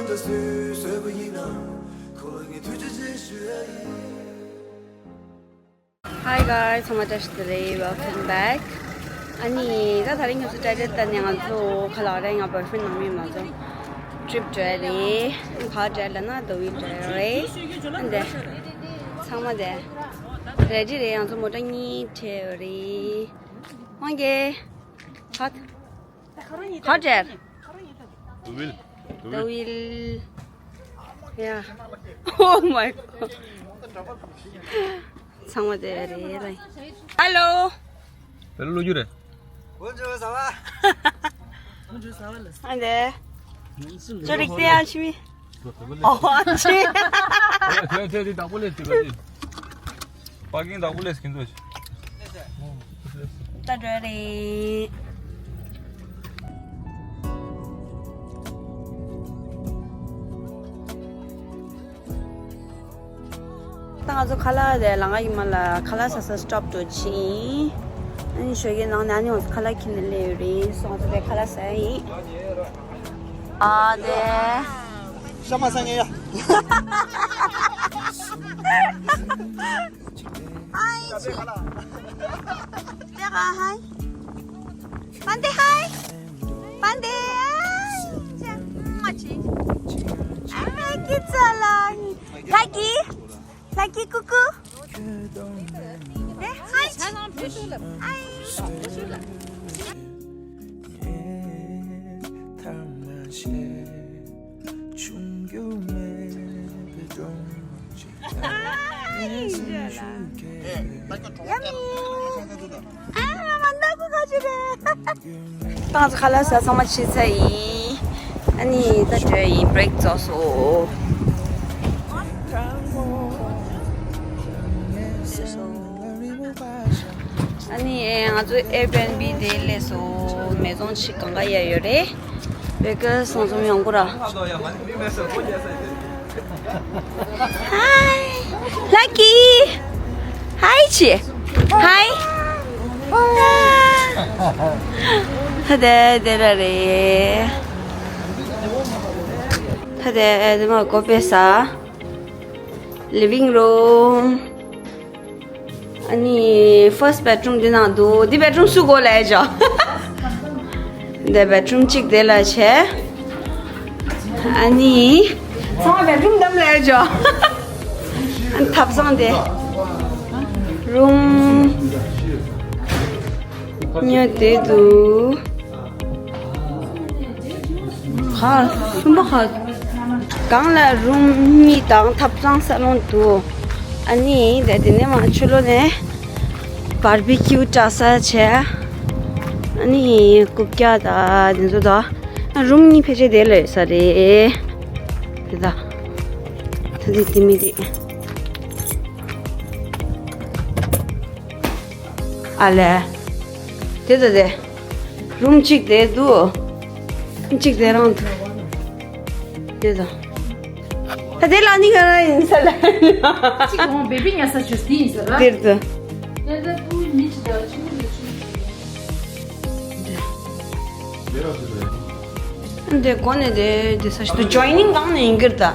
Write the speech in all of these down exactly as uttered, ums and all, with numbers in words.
Hi guys, ཚང་མ་བཀྲ་ཤིས་བདེ་ལེགས། Welcome back. ཨ་ནི་ད་དེ་རིང་ང་ཚོ་ཊེ་ཊེ་ལྟ་ནས་ང་ཚོ་ག་ལ་རེད། ང་བོའི་ཕྲེན་ཌི་ནང་མི་མ་ཚོ་ཊི་རིབ་འགྲོ་ཡ་རེད། ག་འགྲོ་ཡ་ལབ་ན་རྡོ་བིལ་འགྲོ་ཡ་རེད། ཨ་འདི་ཚང་མ་དེ་རེ་ཌི་རེད། ང་ཚོ་མོ་ཊ་གཉིས་ཁྲིད་ཡོད་རེད། ཧོང་གེ་ཧ། ག་འགྲོ་ཡ། རྡོ་བིལ། རྡོ་བིལ། ཡ། Oh my god. ཚང་མ་དེ་རེད་རེད། Hello. དེ་ལོ་རྒྱུ་རེད། ཨ་འདི། ཅོ་རིག་དེ་ཡང་ཆི་མི། ཨོ་ཆི། དེ་དེ་དེ་དག་པོ་ལས་ཅི་ག་དེ། པར་ཀིང་དག་པོ་ལས་ཀིན་ཚོ་ཆི། ད་འགྲོ་རེད། ད་ང་ཚོ་ཁ་ལག་དེ་ལང་ཀ་གི་མ་ལ་ཁ་ལག་ཟ་ས་སི་ཊོབ་འགྲོ་ཕྱིན། ཨ་ནི་ཞོགས་ཀའི་ནང་ནས་ཨ་ནི་ང་ཚོ་ཁ་ལག་ཁྱེར་ནས་སླེབས་ཡོད་རེད། སོང་ང་ཚོ་དེ་ཁ་ལག་ཟ་ཡ་ཡིན། ཨ་དེ། ཤ་མ་ཟ་ངེས་ཡ། ཧའི་ཆི། ཏེ་ག་ཧའི། པན་ཏེ་ཧའི། པན་ཏེ་ཧའི། ཅ། མ་ཆི། ཨ་མ་ཀི་ཙ་ལ། ལ་ཀི། ལ་ཀི་ཀུ་ཀུ། ཨེ་ཧའི་ཆི། ཧའི། ཡ་མི། ཨ་མ་མ་ནག་པོ་ག་ཅི་རེད། ཏང་ཚོ་ཁ་ལག་ཟ་ཚང་མ་ཕྱིན་ཚར་ཡིན། ཨ་ནི་ད་འགྲོ་ཡིན། བྷི་རེག་རྫོགས་སོང་། ཨ་ནི་ང་ཚོ་ཨེར་བྷི་ཨེན་བྷི་དེ་སླེབས་སོང་། མེ་ཟོང་ཆི་གང་ག་ཡ་ཡོད་རེད། བེ་ཀར་སོང་ཙམ་ཡོང་གོ་ར། ཧའི། ལ་ཀི། ཧའི་ཆི། ཧའི། ཧ་དེ་དེ་ར་རེད། ཧ་དེ་དེ་མ་གོ་པེ་ས། ལི་ཝིང་རུམ། ཨ་ནི་ཕར་སི་ཊི་བེད་རུམ་འདི་ནང་འདུག་འདི་བེད་རུམ་སུ་དགོས་ལབ་ཡ་ཅོ། འདི་བེད་རུམ་གཅིག་དེ་ལ་བྱས། ཨ་ནི་ཚང་མ་བེད་རུམ་བདམས་ལབ་ཡ་ཅོ། ཨ་ནི་ཐབ་ཚང་དེ། རུམ་ཉོ་དེ་འདུག་ག་ལྷུན་པོ་ག་གང་ལ་རུམ་གཉིས་དང་ཐབ་ཚང་ས་ལོང་འདུག་ཨ་ནི་དེ་དེ་ནས་མ་ཆུ་ལོ་ནས་བར་བི་ཁྱིའུ་བཀྲ་ས་བྱས། ཨ་ནི་རྐུབ་བཀྱག་དང་དེ་ཚོ་དང་། རུམ་གཉིས་ཕལ་ཆེར་དེ་ལ་ཡོད་ས་རེད། དེ་དང་། ད་དེ་དེ་མི་རེད། ཨ་ལས། དེ་ད་དེ། རུམ་གཅིག་དེ་འདུག་གཅིག་དེ་རང་འདུག་དེ་ད། ད་དེ་ལ་ནི་ག་རང་ཡིན་ས་ལ། གཅིག་འོང་བེ་བི་ཉལ་ས་ཆུ་དེ་ཡིན་ས་ལ། དེར་དུ། དེ་ད་པུ་མི་ཆི་ད་ཆི་མི་ལ་ཆི་མི་ཆི། འདི་གོ་ནས་དེ་དེ་ས་ཞིག་ཏུ་ཇོ་ཡིན་ནིང་གང་ནས་ཡིན་གྱི་རེད་ད།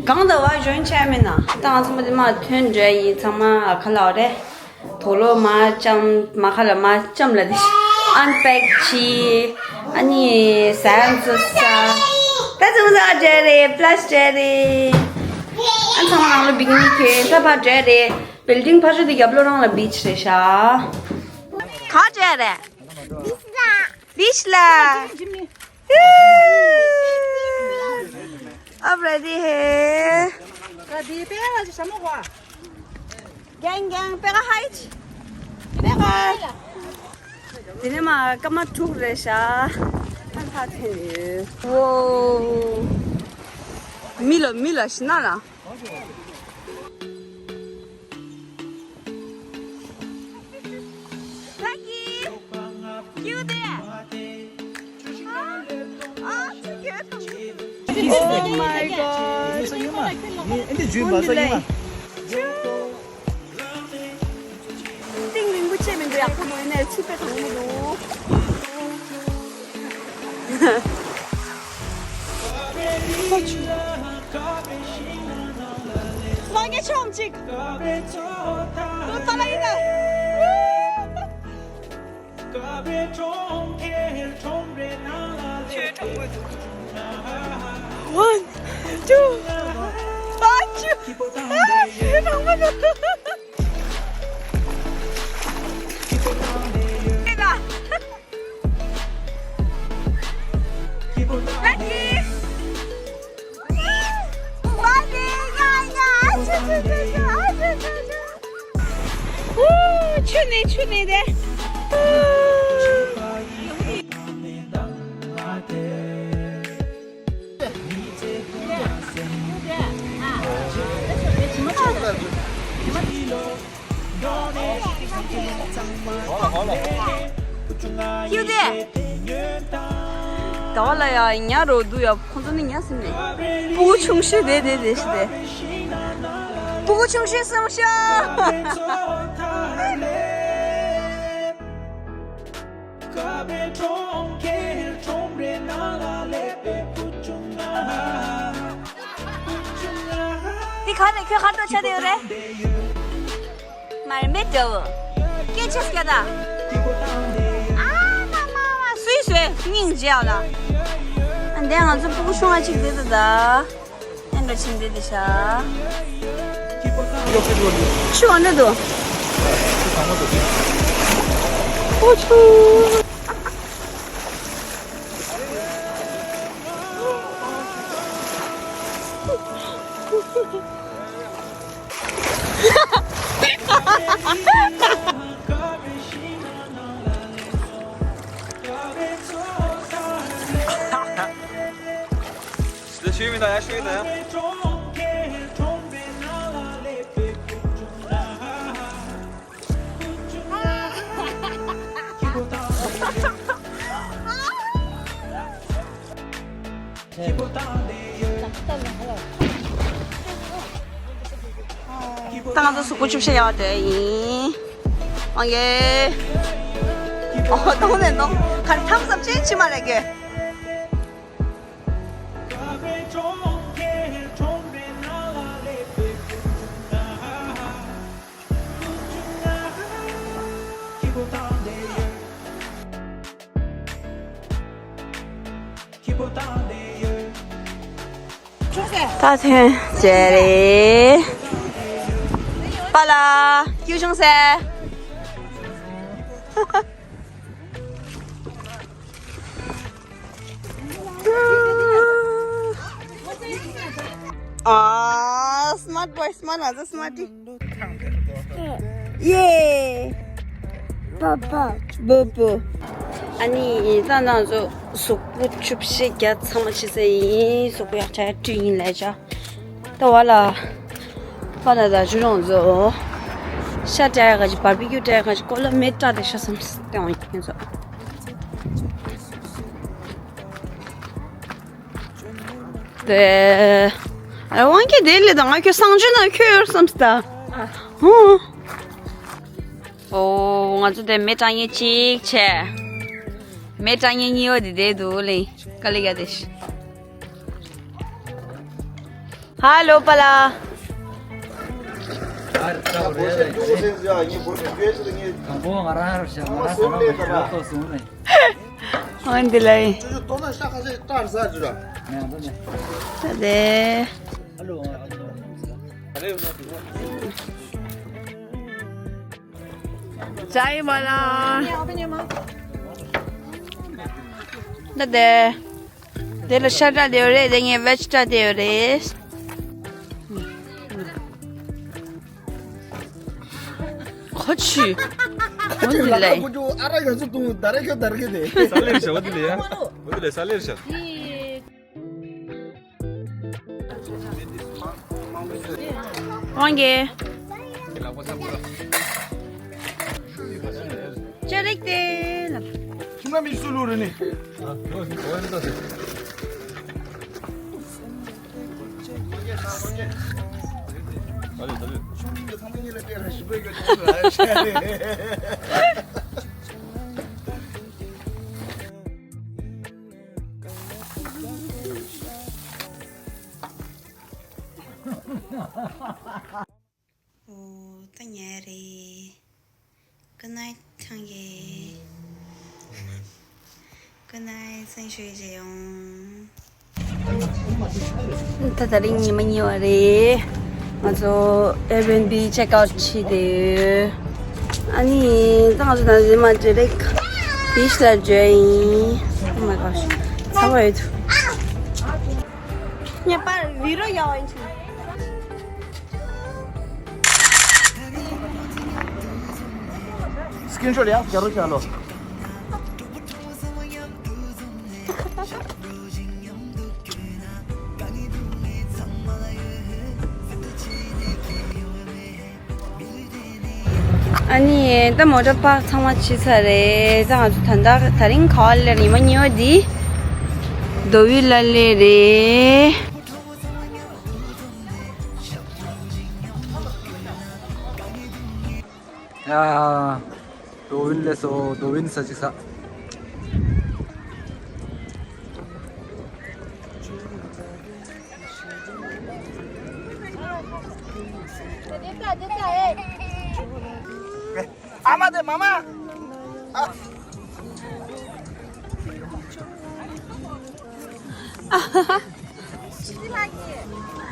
གང་ད་བ་ཇོ་ཡིན་བྱས་མེད་ན། ད་ང་ཚོ་མ་དེ་མ་ཐོན་འགྲོ་ཡིན། ཚང་མ་ཨ་ཁ་ལ་རེད། དོ་ལོ་མ་ལྕམ་མ་ཁ་ལ་མ་ལྕམ་ལ་དེ་ཨན་པེག་བྱས། ཨ་ནི་ཟ་ཡང་ཚོ་ཟ། ད་ཚོ་ཟ་འདྲ་རེད། པ་ལ་སི་འདྲ་རེད། ཨ་ཚང་མ་ནང་ལ་བིག་ནི་ཁེ་ད་ཕ་འདྲ་རེད། བིལ་ཌིང་ཕ་ཤོ་དེ་རྒྱབ་ལོ་རང་ལ་བིཆ་རེད་ཤག་ག་འདྲ་རེད། བིཆ་ལ། ཨབ་རེ་ཌི་ཧེ། གན་གན་པེ་ག་ཧའི་ཆི། པེ་ག་དེ་ནས་མ་སྐར་མ་དྲུག་རེད་ཤག་ཨ་ལྷ་ཐེན་ཡོད། ཝོ། མི་ལ་མི་ལ་ཤི་ན་ལ། Lucky! Cute there! Oh, cute! Oh my god! ཏིང་རིང་པོ་བྱས་མི་འདུག་ཡག་པོ་མ་ཡིན་ནའི་ཚུད་པའི་དང་མི་འདུག་ཁོ་ཆུ། ལོ་ངེ་ཆོམ་ཅིག་ཁོ་ཏ་ལ་ཡིན་ད། One, two, one, two. ཨ་ཆུ། ཨ་ཆུ་གྲོང་པ་དང་། ཨེ་ད། Lucky! Lucky! ཡ་ཡ། ཨ་ཆུ་ཆུ་ཆུ་ཆུ། ཨ་ཆུ་ཆུ་ཆུ། ཨུ། ཆུ་ནི་ཆུ་ནི་དེ། ཡུ་དེ། ད་བ་ལ་ཡ་ཉ་རོ་འདུག་ཡ། ཁོང་ཚོ་ནི་ཉ་སིམ་ནས། སྤུ་གུ་ཆུང་ཤོས་དེ་དེ་དེ་ཤི་དེ། སྤུ་གུ་ཆུང་ཤོས་སིམ་ཤ། འདི་ག་རེ། ཁྱོད་ག་འདྲ་བྱས་བསྡད་ཡོད་རེད། མ་རེད་མེད་འདྲ་བོ། སྐད་ཆ་སྐད་ད། ཨ་མ་མ་མ། སུས་སུས་སྙིང་རྗེ་ཡོད་ལ། ཨ་འདས་ང་ཚོ་སྤུ་གུ་ཆུང་བ་གཅིག་བསྡད་ད་ད། ཨེ་འདྲ་ཕྱིན་བསྡད་དེ་ཤ། ཆུ་འོ་ན་འདུག་ཨོ་ཆུ། ད་ང་ཚོ་གཟུགས་པོ་བཅུ་བཤད་ཡག་དེ་ཡིན། ཨོ་ཡེ། ཨོ་གཏོང་ནས་གཏོང་། ག་རེ་ཐམ་སབ་ཅན་ཕྱི་མ་རེད་གི། ད་ཐོན་ཅེ་རེ། པ་ལ་ཀྱུ་ཤོང་སེ། ཨ། སྨར་ཊི་བོའི། སྨར་ཊི། ང་ཚོ་སྨར་ཊི། ཡེ། པ་པ། བུ་བུ། ཨ་ནི་ད་ང་ཚོ་གཟུགས་པོ་བཅུ་བཤད་རྒྱ་ཚང་མ་ཕྱི་ས་ཡིན། གཟུགས་པོ་ཡག་ཆ་བཀྲུས་ཡིན་ལས་བྱ། ད་བ་ལ། པ་ལ་ད་ཇུ་རོང་ཚོ། ཤ་སྤྲད་ག་ཅིག་བར་བི་ཀྱུ་སྤྲད་ག་ཅིག་ཀོ་ལ་མེ་སྤྲད་དེ་ཤ་སམ་སྟེ་འོང་ཡིན་ཚོ། དེ། ཨ། དབང་གིས་དེ་ལས་ད་ང་ཁྱོད་གསང་སྤྱོད་ན་ཁྱོད་ཡོད་བསམ་སྟ། ཧུང་། ཨོ། ང་ཚོ་དེ་མེ་སྲེག་མཁན་གཅིག་བྱས། མེ་སྲེག་མཁན་གཉིས་པ་དེ་དེ་འདུག་ལེ། ཀ་ལི་ག་དེ། ཧ་ལོ་པ་ལ། དང་པོ་ང་རང་རང་ཤ་ང་རང་ཟ་མ་མེད་ཤ་ཏོག་སོང་ནས། འོན་ཏེ་ལ་ཡིན། ཅོ་ཅོ་ཏོ་ན་ཤ་ཁ་ཤས་སྟར་ཟ་ཅོ་ར། ང་ཚོ་ནས། ད་དེ། ཧ་ལོ། ཅའི་མ་ལ། ད་དེ། དེ་ལ་ཤ་སྲེག་དེ་ཡོད་རེད། དེ་ངས་བེ་ཇི་སྲེག་དེ་ཡོད་རེད། ཁོ་ཆུ། འོན་ཏེ་ལ་ཡིན། ཨ་ར་ག་ཚོད་དུང་ད་ར་ཁྱོད་ད་ར་ཁྱོད་དེ། ས་ལེར་ཤ་བ་དེ་ལ་ཡ། བ་དེ་ལ་ས་ལེར་ཤ། དབང་གིས། ཅ་རིག་དེ་ལ། ཁྱིམ་ན་མི་སུ་ལུ་རེ་ནི། ཨོ། ད་ཉལ་རེད། Good night ཐང་གི། Good night སང་ཞོགས་མཇལ་ཡོང་། ད་དེ་རིང་ཉི་མ་གཉིས་པ་རེད། ང་ཚོ་Airbnb check out བྱས་ཏེ་ཡོད། ཨ་ནི་ད་ང་ཚོ་ད་རེས་མ་ཇེ་ལེག་beach ལ་འགྲོ་ཡིན། Oh my gosh ཚ་བ་ཡོད། ངས་པར་video ཡག་པ་ཡིན་ཆུ། Screenshot ཡང་རྒྱ་རོ་བྱ་ལོ། ཨ་ནི་ད་མོ་ཊ་པཱརྐ་ཚང་མ་བྱས་ཚར་རེད། ད་ང་ཚོ་ད་ལྟ་དེ་རིང་ག་པར་སླེབས་ཉི་མ་གཉིས་པ་འདི་རྡོ་བི་ལ་སླེབས་རེད། ཡ། རྡོ་བིན་སླེབས་སོང་། རྡོ་བིན་ཟ་ཅིག་ཟ། ཨ་མ་དེ་མ་མ།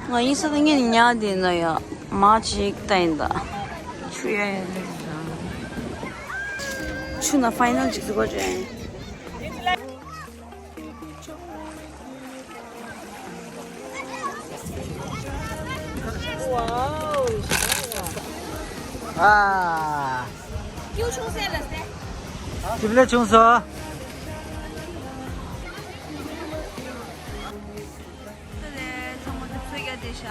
ང་ཡིན་ས་ད་ངས་ཉལ་བསྡད་ན་ཡ་མ་ཅིག་ལྟ་ཡིན་ད། ཆུ་ཡ་ཡ་ལེ། ཆུ་ན་ཕའི་ནལ་ཅིག་བཟོ་དགོས་རེད། ཨ། ཅིབ་ལེ་ཆུང་སོ། ཚང་མ་ཚོ་བསོད་རྒྱ་བདེ་ཤག་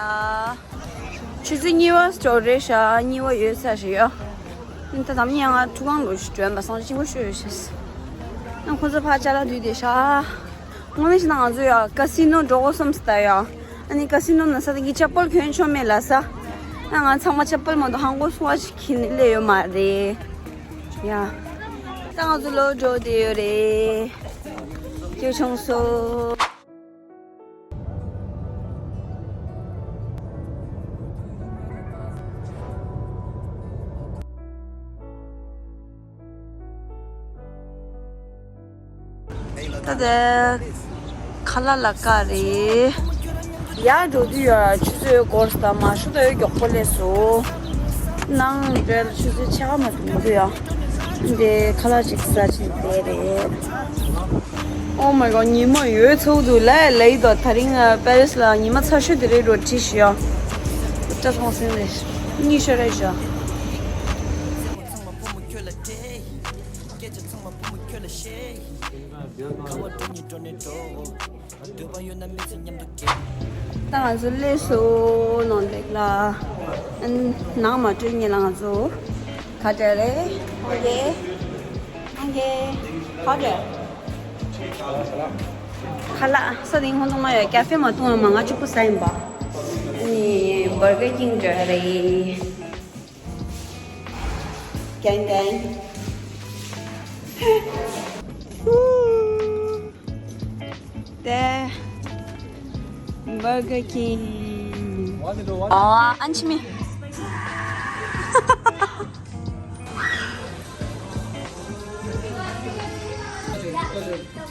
ཆུ་ཚོད་གཉིས་པ་ཙམ་རེད་ཤག་གཉིས་པ་ཡོལ་ཚར་ཞིག་ཡོད། ད་དམ་ཉང་ང་ཁྲུ་གང་ལོ་ཞིག་འགྲོ་ཡིན་པ་སང་ཅིང་པོ་ཤོད་ཡོད་ཤག་ཁོང་ཚོ་ཕར་ཅ་ལག་བསྡུས་བསྡད་ཤག་དངོས་གནས་བྱས་ན་ང་ཚོ་ཡ་ཀ་སི་ནོ་འགྲོ་དགོས་བསམ་སོང་ད་ཡ། ཨ་ནི་ཀ་སི་ནོ་ན་ས་ད་གི་ཅ་པོལ་གྱོན་ཆོག་མེད་ལ་ས། ཨ་ང་ཚང་མ་ཅ་པོལ་མ་གཏོགས་ཧང་གོ་སུ་བ་ཞིག་གྱོན་ནས་སླེབས་ཡོད་མ་རེད་ཡ། ད་ང་ཚོ་ལོག་འགྲོ་བསྡད་ཡོད་རེད། སྐྱིད་ཆུང་སོ། ད་ལྟ་ཁ་ལག་ལ་བཀག་རེད། ཡར་འགྲོ་དུས་ཡ་ཆུ་ཚོད་འགོར་ས་མ་ཤུ་ད་ཡོད་མགྱོགས་པོ་སླེབས་སོང་། ནང་འདྲ་ཆུ་ཚོད་ཕྱེད་ཀ་མ་གཏོགས་མི་འདུག་ཡ། འདི་ཁ་ལག་ཅིག་ཟ་ཅིག་བསྡད་རེད། Oh my god ཉི་མ་ཡོད་ཚོགས་འདུག་ལ་ལེ་དོ། ད་རིང་པེ་རིས་ལ་ཉི་མ་ཚ་ཤོས་དེ་རེད་འགྲོ་བྲིས་ཤི་ཡ། སྐྲ་ཚང་སེང་རེད། གཉིད་ཤོར་རེད་ཤག་ད་ང་ཚོ་སླེབས་སོང་ནང་འདེགས་ལ། ཨན་ནང་མ་སྤྲོད་ཉེ་ལ་ང་ཚོ་ག་འདྲ་རེད། ཨང་ཀེ་ཨང་ཀེ་ག་འདྲ། ཁ་ལག་ས་དེ་ཁོང་ཚོ་མ་ཡོད་ཀ་ཧྥེ་མ་བཏུང་བ་མ་ང་གཅིག་པུ་ཟ་ཡིན་པ། ཨ་ནི་བར་གར་ཀིང་འདྲ་རེད། ཀན་ཀན། དེ། Burger King. ཨ་ཨན་ཆི་མི།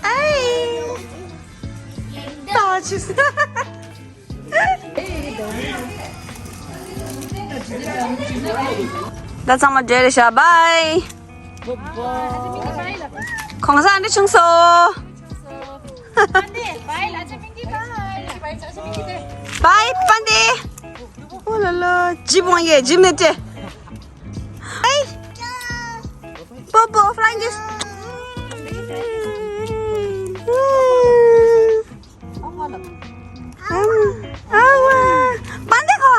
ཨའི། ད་ཆི། ད་ཚང་མ་འབྲེལ་ཤག Bye. གོང་ས་འདི་ཆུང་སོ། Bye པན་ཏེ། ཨོ་ལ་ལ་ཇི་བོང་ཡེ་ཇི་མེ་ཏེ། Bye. Popo flying kiss. ཨ་ཝ། པན་ཏེ་ཁོ།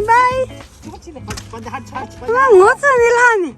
Bye. ང་ངོ་ཚ་ནི་ལྷ་ནི།